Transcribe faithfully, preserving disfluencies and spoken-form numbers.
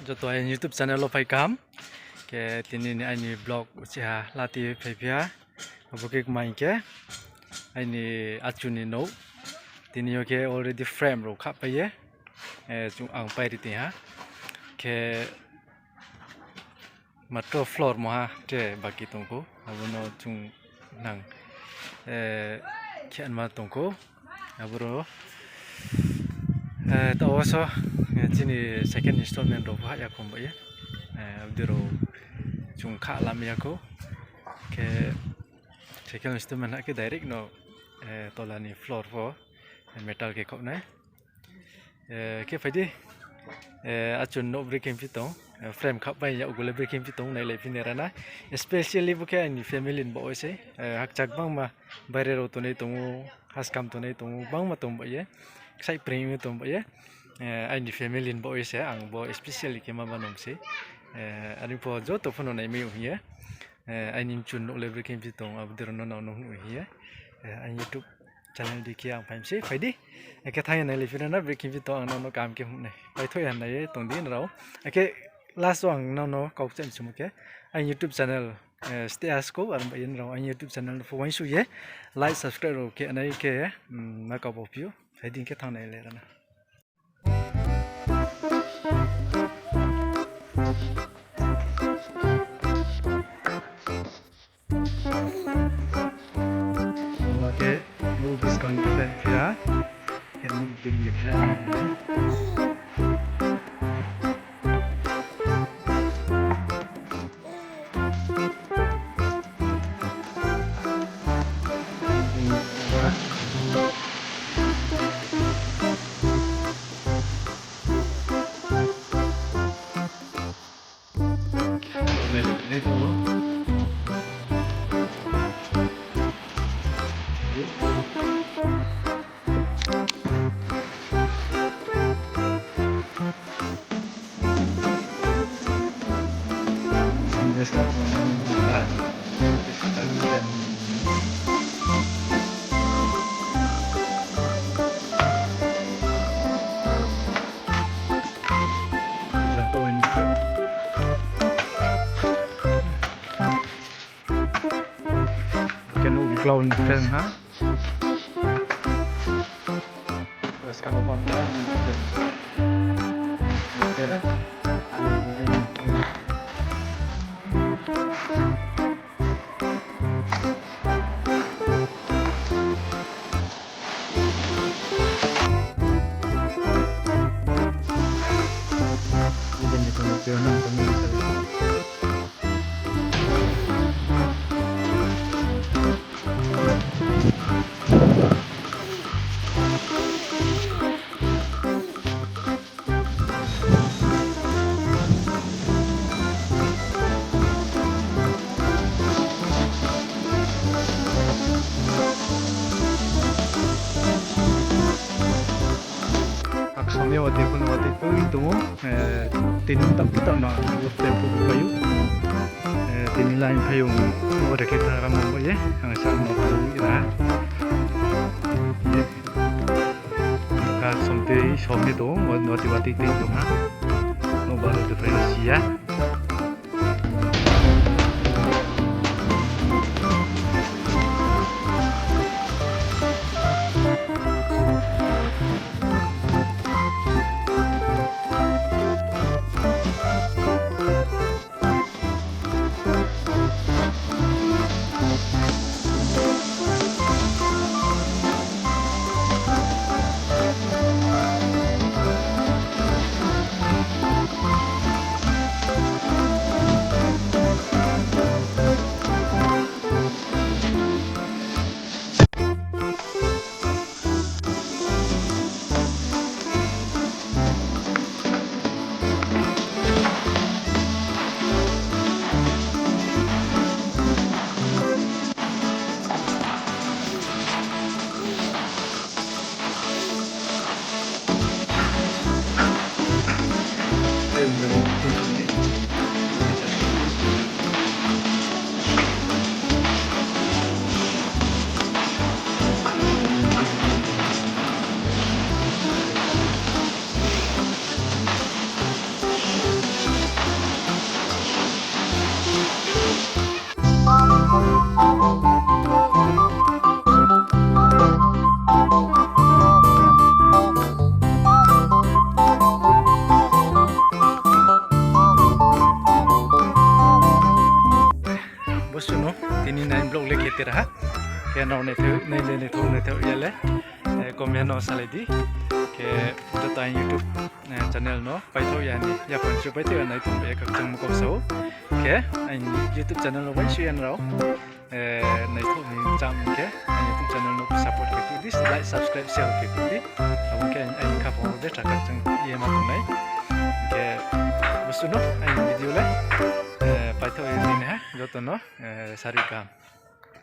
Joto aini YouTube channel wo phai kaham. Khe tini ni aini vlog uchih ha lati phaiphi ha. Abo khe kma hing khe aini achu ni nouh. Tini yo khe already frame rao khahpai ye, eh, chung ang pai ri tong ha. Khe matro floor mo ha tre baki tong khou, abo no chung nang, eh, khe anma tong khou. Aboro, eh, taoh wo so, eh, chini second installment rao pho hah ya khom bai ye, eh, abo dei rao chung khah lam ya khou. Khe second installment hah khe direct no, eh, tola ni floor pho, eh, metal khe khaoh nai. Eh, khe phai di, eh, achu ni nouh brekhe phi tong, eh, frame khahpai yakgu le brekhe phi tong, nailai phi nai ra na. Especially bo khe aini family ni baoh ye se, eh, hakcha gbangma baire rao tongnai tong ou, haskam tongnai tong ou, gbangma tong bai ye, ksaih pring tong bai ye, eh, aini family ni baoh ye se ang bo especially khe ma banong se, eh, are pho joto pho no naimai ou hing ye, eh, aini mchu ni nouh le brekhe phi tong, abo dei rao no nang no hing ye, eh, aini YouTube channel di khe ang phai mi se, phai di. Akhe thanng ye nailai phi ra na, brekhe phi tong ang nang no kaham khe hing nai. Paithoh ya nai ye tong di nrao. Akhe last wo ang nang no kau kchaih mchumo khe, aini YouTube channel, eh, stay as ko, aro bai ye nrao aini YouTube channel no pho uaingsouh ye like, subscribe rao khe nai khe, mm, ma kau bo phi ou. Phai di khe thanng nailai ra na. Oke, bu buskang khe ya, khe bu bini khe. Khe nouh cloud fan ha. Aksam ye watoi pho no watoi tui tong ou, eh, tini tam tam no tempo bo pai ou. Eh, tini line phai ou, o de khe thanng ra mo bo ye, ang sa no tui ra. Ka somtui somni tong, watui watui tui tong ha. No ba no tui phai si ya. ta ha. Khe nrao naithoh, nai le naithoh, naithoh ya le, comment no salai di. Khe joto aini YouTube channel no paithoh ya ni yaphang chu paithoh ya nai tong bai ye khakchangmo kau sa ou. Khe aini YouTube channel no uaingsouh ya nrao naithoh ni cham khe aini YouTube channel no support khe phuh di, like, subscribe, share khe phuh di. Abo khe aini khaphang wo betha khakchang ye ma tong nai. Khe busuh no aini video le paithoh ye nai ha joto no sari kaham.